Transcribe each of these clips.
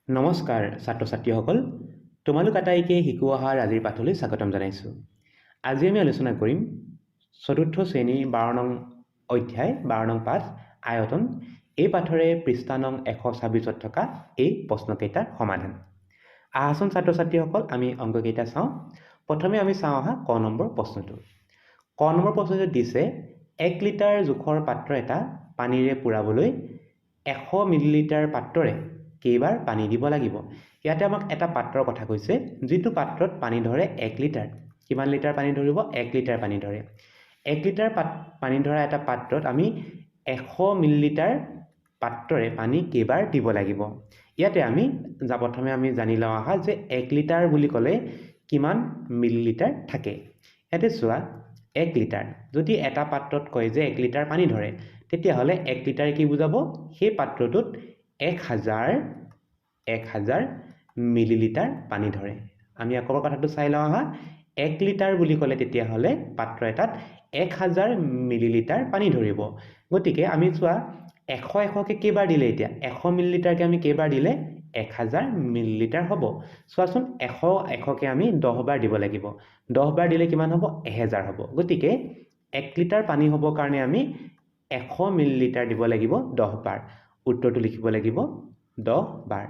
নমস্কাৰ ছাত্ৰ ছাত্ৰীসকল, তোমালোক আটাইকে শিকো অহাৰ আজিৰ পাঠলৈ স্বাগতম জনাইছোঁ। আজি আমি আলোচনা কৰিম চতুৰ্থ শ্ৰেণীৰ 12 নং অধ্যায়, 12 নং পাঠ আয়তন, এই পাঠৰে পৃষ্ঠা নং 126ত থকা এই প্ৰশ্নকেইটাৰ সমাধান। আহাচোন ছাত্ৰ ছাত্ৰীসকল, আমি অংককেইটা চাওঁ। প্ৰথমে আমি চাওঁ আহা ক নম্বৰ প্ৰশ্নটো। ক নম্বৰ প্ৰশ্নটো দিছে, 1 লিটাৰ জোখৰ পাত্ৰ এটা পানীৰে পূৰাবলৈ 100 মিলিলিটাৰ পাত্ৰৰে কেইবাৰ পানী দিব লাগিব? ইয়াতে আমাক এটা পাত্ৰৰ কথা কৈছে, যিটো পাত্ৰত পানী ধৰে 1 লিটাৰ। কিমান লিটাৰ পানী ধৰিব? 1 লিটাৰ পানী ধৰে। 1 লিটাৰ পানী ধৰা এটা পাত্ৰত আমি 100 মিলিলিটাৰ পাত্ৰৰে পানী কেইবাৰ দিব লাগিব? ইয়াতে আমি প্ৰথমে আমি জানি লওঁ আহা যে 1 লিটাৰ বুলি ক'লে কিমান মিলিলিটাৰ থাকে। ইয়াতে চোৱা, 1 লিটাৰ যদি এটা পাত্ৰত কয় যে 1 লিটাৰ পানী ধৰে, তেতিয়াহ'লে 1 লিটাৰ কি বুজাব? সেই পাত্ৰটোত 1000 মিলিলিটাৰ পানী ধৰে। আমি আকৌ কথাটো চাই লওঁ আহা। 1 লিটাৰ বুলি ক'লে তেতিয়াহ'লে পাত্ৰ এটাত 1000 মিলিলিটাৰ পানী ধৰিব। গতিকে আমি চোৱা, এশ এশকৈ কেইবাৰ দিলে, এতিয়া 100 মিলিলিটাৰকৈ আমি কেইবাৰ দিলে 1000 মিলিলিটাৰ হ'ব? চোৱাচোন, এশ এশকৈ আমি 10 বাৰ দিব লাগিব। 10 বাৰ দিলে কিমান হ'ব? 1000 হ'ব। গতিকে 1 লিটাৰ পানী হ'বৰ কাৰণে আমি 100 মিলিলিটাৰ দিব লাগিব 10 বাৰ। উত্তৰটো লিখিব লাগিব 10 বাৰ।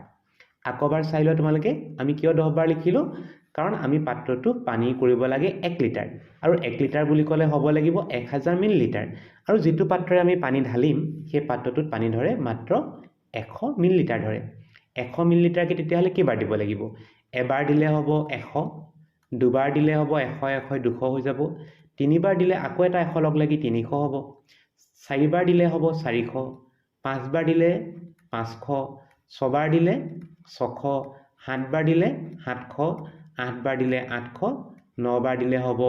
আকৌ এবাৰ চাই লোৱা তোমালোকে, আমি কিয় 10 বাৰ লিখিলোঁ? কাৰণ আমি পাত্ৰটো পানী কৰিব লাগে 1 লিটাৰ আৰু 1 লিটাৰ বুলি ক'লে হ'ব লাগিব 1000 মিলিলিটাৰ আৰু যিটো পাত্ৰৰে আমি পানী ঢালিম, সেই পাত্ৰটোত পানী ধৰে মাত্ৰ 100 মিলিলিটাৰ ধৰে। 100 মিলিলিটাৰকৈ তেতিয়াহ'লে কেইবাৰ দিব লাগিব? এবাৰ দিলে হ'ব 100, দুবাৰ দিলে হ'ব 100 100 200 হৈ যাব, তিনিবাৰ দিলে আকৌ এটা 100 লগ লাগি 300 হ'ব, চাৰিবাৰ দিলে হ'ব 400, পাঁচবাৰ দিলে 500, ছবাৰ দিলে 600, সাতবাৰ দিলে 700, আঠবাৰ দিলে 800, নবাৰ দিলে হ'ব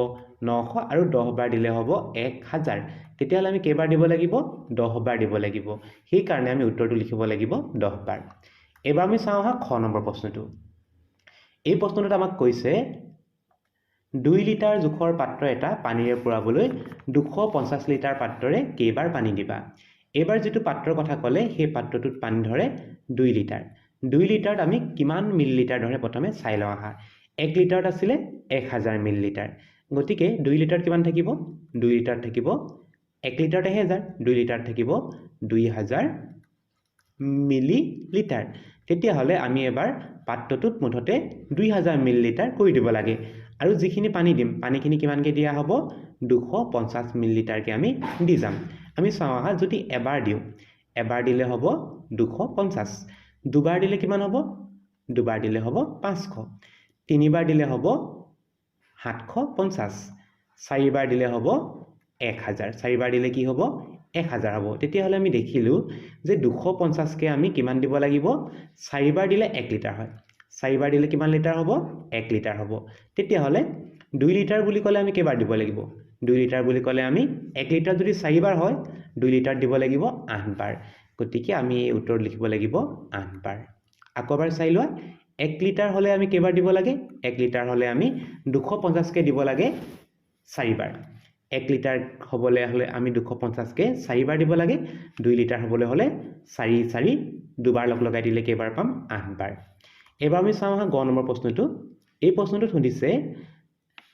900 আৰু 10 বাৰ দিলে হ'ব 1000। তেতিয়াহ'লে আমি কেইবাৰ দিব লাগিব? 10 বাৰ দিব লাগিব। সেইকাৰণে আমি উত্তৰটো লিখিব লাগিব 10 বাৰ। এইবাৰ আমি চাওঁ আহা খ নম্বৰ প্ৰশ্নটো। এই প্ৰশ্নটোত আমাক কৈছে, 2 লিটাৰ জোখৰ পাত্ৰ এটা পানীৰে পূৰাবলৈ 250 লিটাৰ পাত্ৰৰে কেইবাৰ পানী দিবা? এইবাৰ যিটো পাত্ৰৰ কথা ক'লে, সেই পাত্ৰটোত পানী ধৰে 2 লিটাৰ। 2 লিটাৰত আমি কিমান মিলিলিটাৰ ধৰে প্ৰথমে চাই লওঁ আহা। 1 লিটাৰত আছিলে 1000 মিলিলিটাৰ। গতিকে 2 লিটাৰত কিমান থাকিব? 2 লিটাৰত থাকিব, 1 লিটাৰত 1000, 2 লিটাৰত থাকিব 2000 মিলিলিটাৰ। তেতিয়াহ'লে আমি এবাৰ পাত্ৰটোত মুঠতে 2000 মিলিলিটাৰ কৰি দিব লাগে আৰু যিখিনি পানী দিম, পানীখিনি কিমানকৈ দিয়া হ'ব? 250 মিলিলিটাৰকৈ আমি দি যাম। আমি চাওঁ আহা, যদি এবাৰ দিওঁ, এবাৰ দিলে হ'ব 250। দুবাৰ দিলে কিমান হ'ব? দুবাৰ দিলে হ'ব 500। তিনিবাৰ দিলে হ'ব 750। চাৰিবাৰ দিলে হ'ব 1000। চাৰিবাৰ দিলে কি হ'ব? 1000 হ'ব। তেতিয়াহ'লে আমি দেখিলোঁ যে 250কৈ আমি কিমান দিব লাগিব? চাৰিবাৰ দিলে 1 লিটাৰ হয়। চাৰিবাৰ দিলে কিমান লিটাৰ হ'ব? 1 লিটাৰ হ'ব। তেতিয়াহ'লে 2 লিটাৰ বুলি ক'লে আমি কেইবাৰ দিব লাগিব? 2 লিটাৰ বুলি ক'লে আমি 1 লিটাৰ যদি চাৰিবাৰ হয়, 2 লিটাৰ দিব লাগিব আঠবাৰ। গতিকে আমি এই উত্তৰ লিখিব লাগিব আঠবাৰ। আকৌ এবাৰ চাই লোৱা, 1 লিটাৰ হ'লে আমি কেইবাৰ দিব লাগে? 1 লিটাৰ হ'লে আমি 250কৈ দিব লাগে চাৰিবাৰ। 1 লিটাৰ হ'বলৈ হ'লে আমি 250কৈ চাৰিবাৰ দিব লাগে। 2 লিটাৰ হ'বলৈ হ'লে চাৰি চাৰি দুবাৰ লগ লগাই দিলে কেইবাৰ পাম? আঠবাৰ। এইবাৰ আমি চাওঁ আহা গ নম্বৰ প্ৰশ্নটো। এই প্ৰশ্নটোত সুধিছে,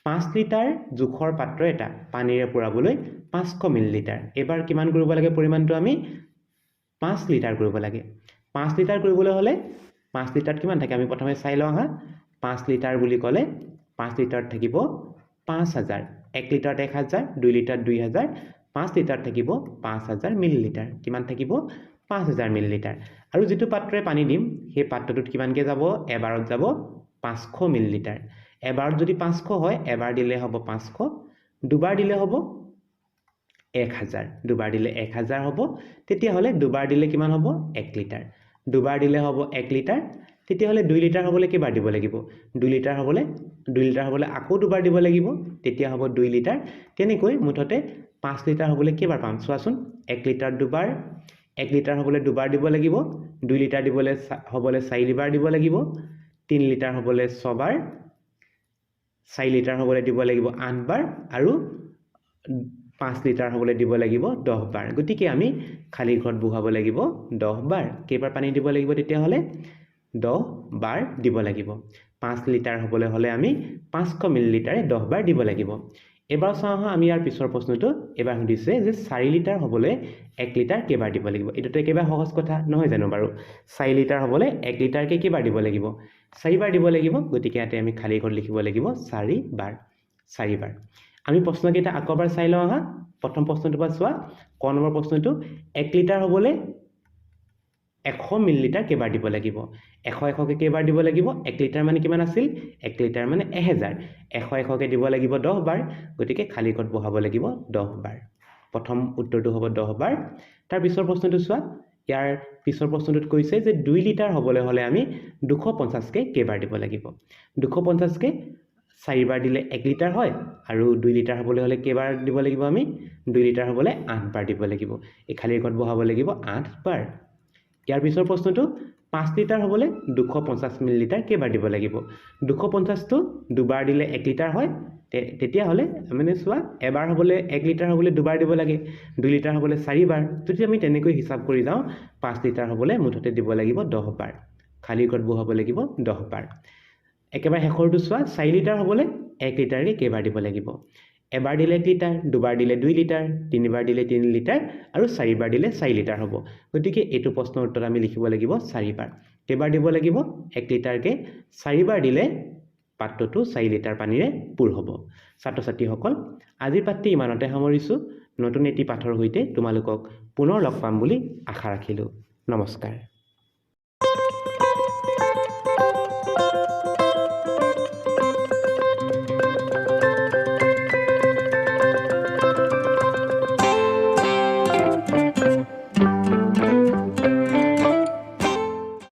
5 লিটাৰ জোখৰ পাত্ৰ এটা পানীৰে পূৰাবলৈ 500 মিলিলিটাৰ। এইবাৰ কিমান কৰিব লাগে পৰিমাণটো? আমি 5 লিটাৰ কৰিব লাগে। 5 লিটাৰ কৰিবলৈ হ'লে 5 লিটাৰত কিমান থাকে আমি প্ৰথমে চাই লওঁ আহা। 5 লিটাৰ বুলি ক'লে 5 লিটাৰত থাকিব 5000। 1 লিটাৰত 1000, 2 লিটাৰত 2000, 5 লিটাৰত থাকিব 5000 মিলিলিটাৰ। কিমান থাকিব? 5000 মিলিলিটাৰ। আৰু যিটো পাত্ৰৰে পানী দিম, সেই পাত্ৰটোত কিমানকৈ যাব? এবাৰত যাব 500 মিলিলিটাৰ। এবাৰত যদি 500 হয়, এবাৰ দিলে হ'ব 500, দুবাৰ দিলে হ'ব 1000। দুবাৰ দিলে 1000 হ'ব। তেতিয়াহ'লে দুবাৰ দিলে কিমান হ'ব? 1 লিটাৰ। দুবাৰ দিলে হ'ব 1 লিটাৰ। তেতিয়াহ'লে 2 লিটাৰ হ'বলৈ কেইবাৰ দিব লাগিব? 2 লিটাৰ হ'বলৈ আকৌ দুবাৰ দিব লাগিব, তেতিয়া হ'ব 2 লিটাৰ। তেনেকৈ মুঠতে 5 লিটাৰ হ'বলৈ কেইবাৰ পাম চোৱাচোন। 1 লিটাৰ দুবাৰ, 1 লিটাৰ হ'বলৈ দুবাৰ দিব লাগিব, 2 লিটাৰ দিবলৈ হ'বলৈ চাৰিবাৰ দিব লাগিব, 3 লিটাৰ হ'বলৈ ছবাৰ, 4 লিটাৰ হ'বলৈ দিব লাগিব আঠবাৰ আৰু 5 লিটাৰ হ'বলৈ দিব লাগিব 10 বাৰ। গতিকে আমি খালী ঘৰত বহুৱাব লাগিব 10 বাৰ। কেইবাৰ পানী দিব লাগিব তেতিয়াহ'লে? দহ বাৰ দিব লাগিব। 5 লিটাৰ হ'বলৈ হ'লে আমি 500 মিলিলিটাৰে 10 বাৰ দিব লাগিব। এইবাৰ চাওঁ আহা আমি ইয়াৰ পিছৰ প্ৰশ্নটো। এইবাৰ সুধিছে যে 4 লিটাৰ হ'বলৈ 1 লিটাৰ কেইবাৰ দিব লাগিব? এইটোতো একেবাৰে সহজ কথা, নহয় জানো বাৰু? 4 লিটাৰ হ'বলৈ 1 লিটাৰকৈ কেইবাৰ দিব লাগিব? চাৰিবাৰ দিব লাগিব। গতিকে ইয়াতে আমি খালী ঘৰত লিখিব লাগিব চাৰিবাৰ, চাৰিবাৰ। আমি প্ৰশ্নকেইটা আকৌ এবাৰ চাই লওঁ আহা। প্ৰথম প্ৰশ্নটোৰ পৰা চোৱা, ক নম্বৰ প্ৰশ্নটো, 1 লিটাৰ হ'বলৈ 100 মিলিলিটাৰ কেইবাৰ দিব লাগিব? 100 100কৈ কেইবাৰ দিব লাগিব? 1 লিটাৰ মানে কিমান আছিল? 1 লিটাৰ মানে 1000। 100 100কৈ দিব লাগিব 10 বাৰ। গতিকে খালী ঘৰত বহাব লাগিব 10 বাৰ। প্ৰথম উত্তৰটো হ'ব 10 বাৰ। তাৰ পিছৰ প্ৰশ্নটো চোৱা। ইয়াৰ পিছৰ প্ৰশ্নটোত কৈছে যে 2 লিটাৰ হ'বলৈ হ'লে আমি 250কৈ কেইবাৰ দিব লাগিব? 250কৈ চাৰিবাৰ দিলে 1 লিটাৰ হয়। আৰু 2 লিটাৰ হ'বলৈ হ'লে কেইবাৰ দিব লাগিব আমি? 2 লিটাৰ হ'বলৈ 8 বাৰ দিব লাগিব। এই খালী ঘৰত বহাব লাগিব 8 বাৰ। ইয়াৰ পিছৰ প্ৰশ্নটো, 5 লিটাৰ হ'বলৈ 250 মিলিলিটাৰ কেইবাৰ দিব লাগিব? 250টো দুবাৰ দিলে 1 লিটাৰ হয়। তেতিয়াহ'লে মানে চোৱা, এবাৰ হ'বলৈ, 1 লিটাৰ হ'বলৈ দুবাৰ দিব লাগে, 2 লিটাৰ হ'বলৈ চাৰিবাৰ। যদি আমি তেনেকৈ হিচাপ কৰি যাওঁ, 5 লিটাৰ হ'বলৈ মুঠতে দিব লাগিব 10 বাৰ। খালী ঘৰত বহাব লাগিব 10 বাৰ। একেবাৰে শেষৰটো চোৱা, 4 লিটাৰ হ'বলৈ 1 লিটাৰকৈ কেইবাৰ দিব লাগিব? এবাৰ দিলে 1 লিটাৰ, দুবাৰ দিলে 2 লিটাৰ, তিনিবাৰ দিলে 3 লিটাৰ আৰু চাৰিবাৰ দিলে 4 লিটাৰ হ'ব। গতিকে এইটো প্ৰশ্নৰ উত্তৰ আমি লিখিব লাগিব চাৰিবাৰ। কেইবাৰ দিব লাগিব? 1 লিটাৰকৈ চাৰিবাৰ দিলে পাত্ৰটো 4 লিটাৰ পানীৰে পূৰ হ'ব। ছাত্ৰ ছাত্ৰীসকল, আজিৰ পাঠটি ইমানতে সামৰিছোঁ। নতুন এটি পাঠৰ সৈতে তোমালোকক পুনৰ লগ পাম বুলি আশা ৰাখিলোঁ। নমস্কাৰ।